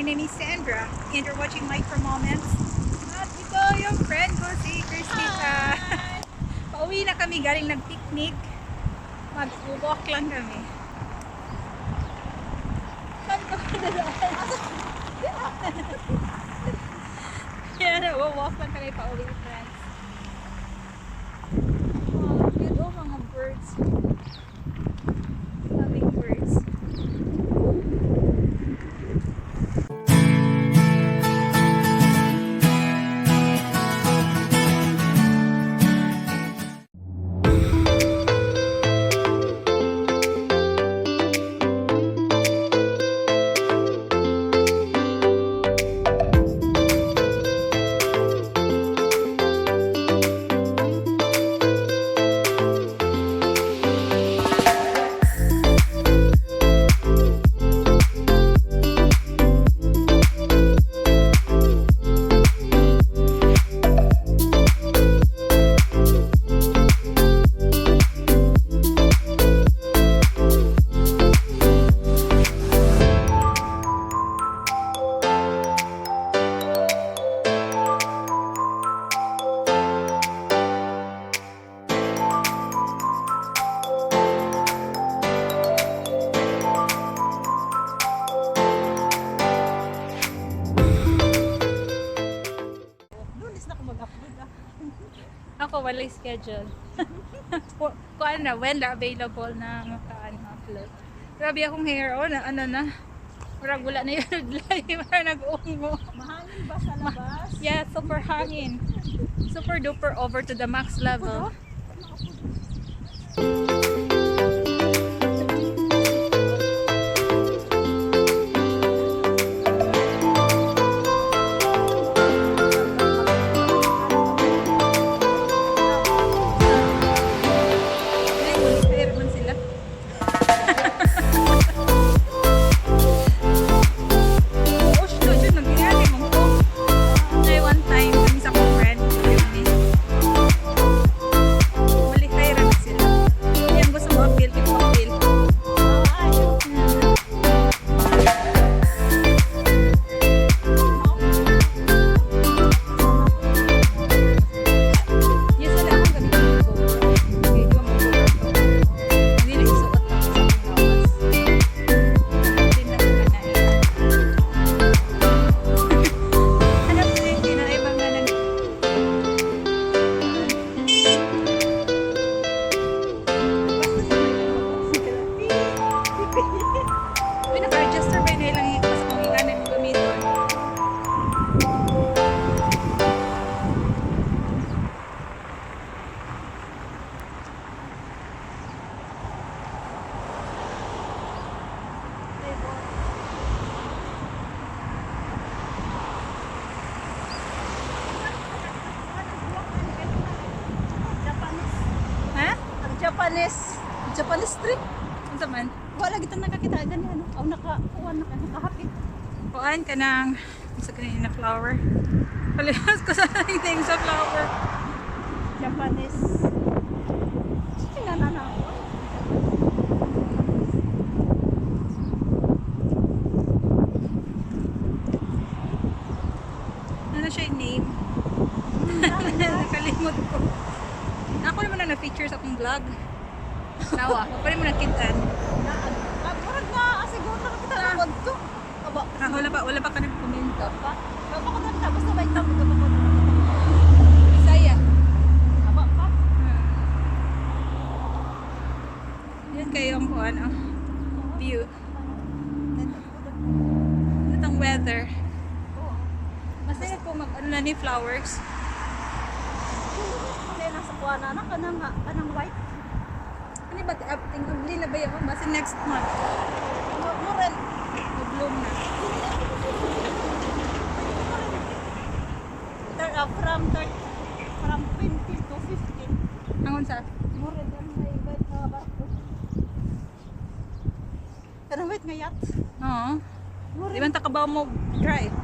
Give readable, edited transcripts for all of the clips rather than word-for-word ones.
name is Sandra and you're watching Micro Moments. At ito yung friend ko, si Christita. Pauwi na kami galing nag-picnic. Mag-walk lang kami. Saan ka ba dadaan? Yan, walk lang kami pauwi, friends. Oh, cute, oh, mga birds. Loving birds. Lunes na ako mag-upload ah. Ako, walay schedule. Kung ano na, when na available na maka, ano, upload. Grabe akong hair, oh, na, ano na. Murag wala na yun, murag nag-ungo. Mahangin ba sa labas? Yeah, super hangin. Super duper over to the max level. Ay, hair man sila. Oh, shit, yun, nangyayari mo ko. Ay, one time, kami sa akong friend, yun eh. Malikay ra na sila. Yan, gusto mo appeal, kaya mo appeal. Yes, wala akong gamitin ng GoPro. Okay, di ba mag-GoPro? Hindi na isuot na ako sa akong lawas. Hindi na ka na eh. Hanap ko yung kinaiba nga nag. Uy, naka-register ba yun ilang sa kung ikanay mo gamiton? Japanese. Ha? Ang Japanese. Japanese street. Ano man? Wala kita nakakita gani ano. Aw naka kuan naka nakahapit. Kuan ka ng sa kanina na flower. Palihas ko sa name sa flower. Japanese. Tingnan na na ako. Ano siya yung name? Nakalimot ko. Ako naman na na-feature sa akong vlog. Nawa, ako rin mo nakitaan. Na ano. Ah, murag na ah, siguro nakakita na ko. Aba. Ah, wala pa ka nag-komento. Pa. Aba ko nakita basta may tawag ko ko. Bisaya. Aba pa. Yan kayo ang kuan, oh. View. Itong weather. Masaya po mag ano na ni flowers. Hindi nasa kuan na kanang kanang white. Ano ba ting abli na ba yan? Basta next month. Murel. Mag-bloom na. From 20 to 50. Angon sa Murel ang may white na barko. Kanang white nga yacht. Oo. Murel. Di ba takabaw mo drive?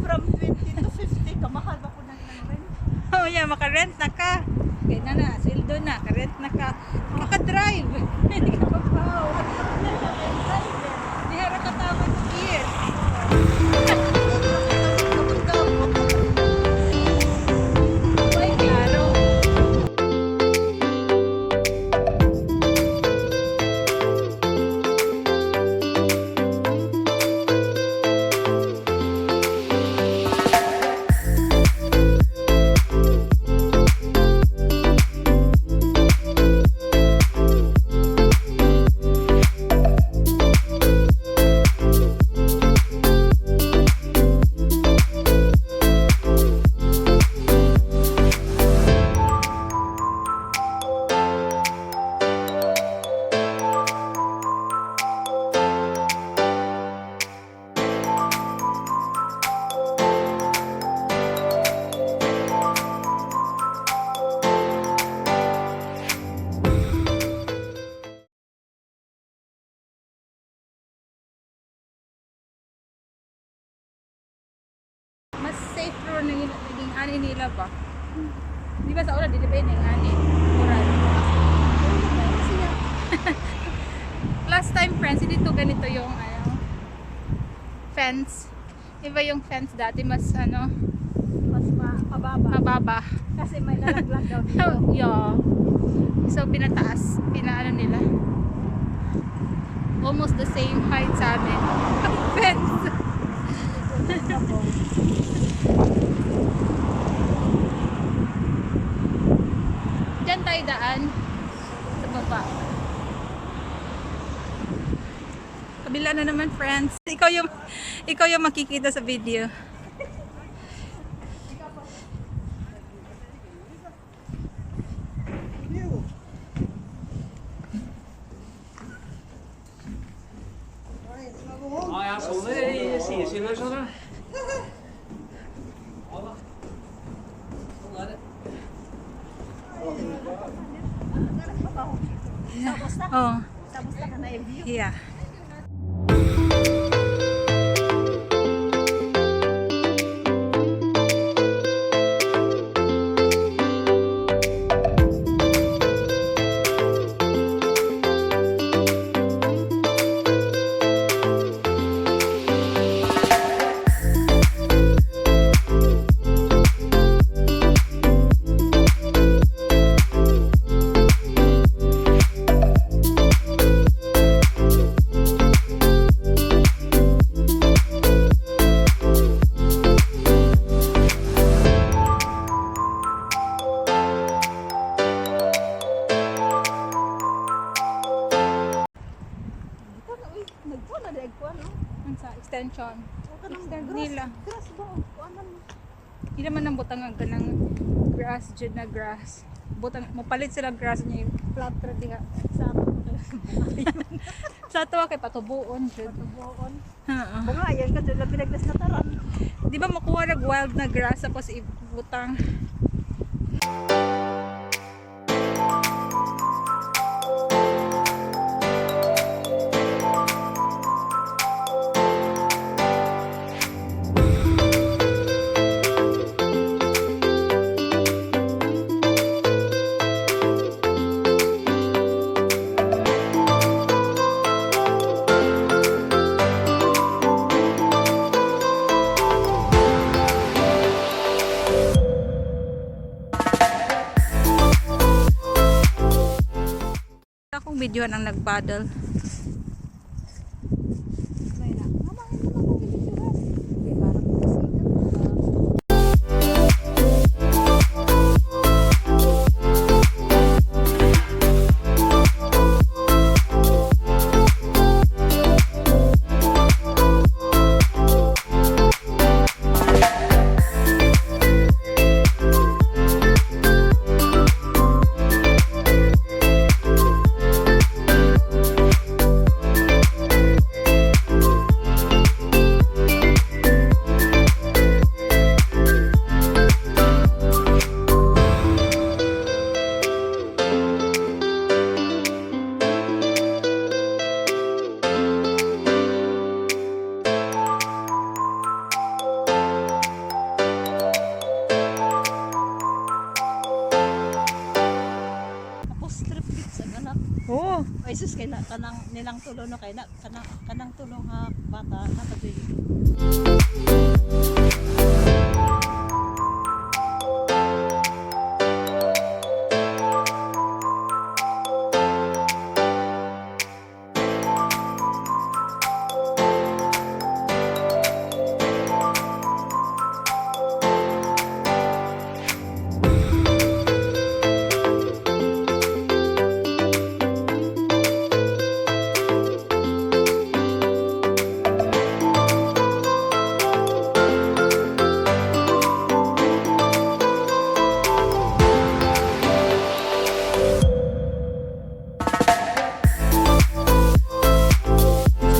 From 20 to 50, kamahal ba ko nang rent? Oh yeah, maka-rent na ka. Okay na na, sweldo na, ka-rent na ka. Maka-drive. Hindi ka pa. ani nila ba? Di ba sa una, dili ba yun yung ani? Coral. Siya. Last time, friends, hindi to ganito yung ano, fence. Iba yung fence dati, mas ano, Mas mababa. mababa. Kasi may nalaglag daw dito. Yeah. So, pinataas, pinaano nila. Almost the same height sa amin. Ang fence. Diyan tayo daan. Sa baba. Kabila na naman, friends. Ikaw yung makikita sa video. Ja, jeg så det i sidesynet her, skjønner du. Ja da. Sånn er det. Tapos na. Oh, Tapos na ka na yung view. Yeah. Ito na, uy. Nagkuha na dahil kuha, no? Ang sa extension. O, kanang Extend grass. nila. Grass ba? Kuha na. Hindi naman ang butang ang ganang grass, jud na grass. Butang, mapalit sila grass niya yung flat ra diha. Sa ako. Sa tuwa kay patubuon jud. Patubuon. Oo. Bunga, yan ka dyan. Labi naglas na taran. Di ba makuha nag wild na grass tapos ibutang? Akong videohan ang nagpaddle. May na. Mama, hindi naman kong ibigyan. Hindi, parang sikat. Tapos trip gid sa anak. Oh, Ay sus, kay na kanang nilang tulo no, kay na kanang kanang tulo nga bata na pag.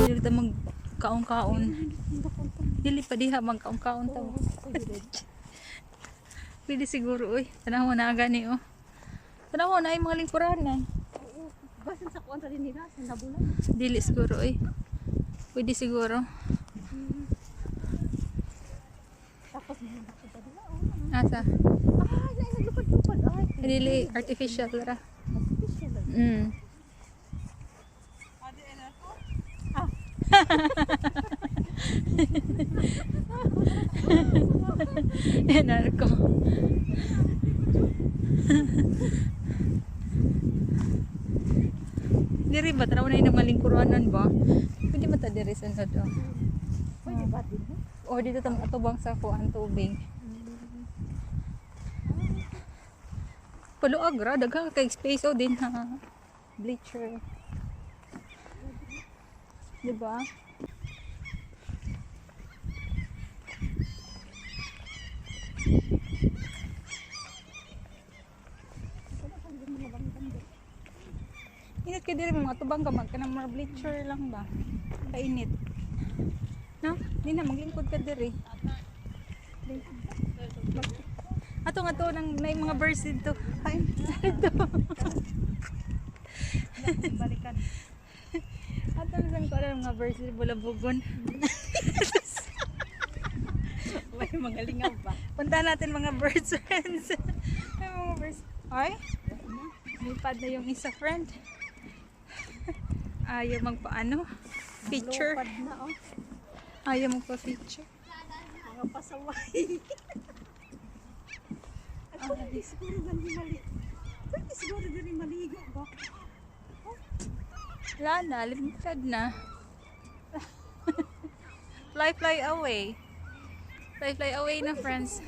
Dili ta mag kaon-kaon. Dili pa diha magkaon-kaon ta mo. Pwede siguro oy. Tanaw na gani oh. Tanaw na ay mga lingkuran na. Basin sa kuan rin nila sa nabulan. Dili siguro oy. Pwede siguro. Tapos may nakita nila oh. Asa? Ay, na naglupad-lupad. Ay, Dili artificial ra. artificial. NRK. Diri ba taraw na yung malingkuranan ba? Pwede ba ta diri sa nod, oh? Pwede ba din? Or dito tang atubang sa kuan tubig. Paluag ra, daghang kay space oh din ha. Bleacher. Diba? Init ka diri, mga tubang ka mag kanang mga bleacher lang ba? Kainit. No? Di na maglingkod ka diri. Ato nga to nang may mga birds dito. Ay, dito. Balikan. Ato na sang kuan mga birds dito bulabugon. May mga lingaw ba? Punta natin mga birds, friends. May mga birds. Ay, lipad na yung isa, friend. Ayaw magpaano? Feature. Lupad na oh. Ayaw magpa-feature. Mga pasaway. At pwede siguro dali mali. Pwede siguro dali maligo ba? Wala na, limited na. Fly, fly away. Fly, fly away na, friends.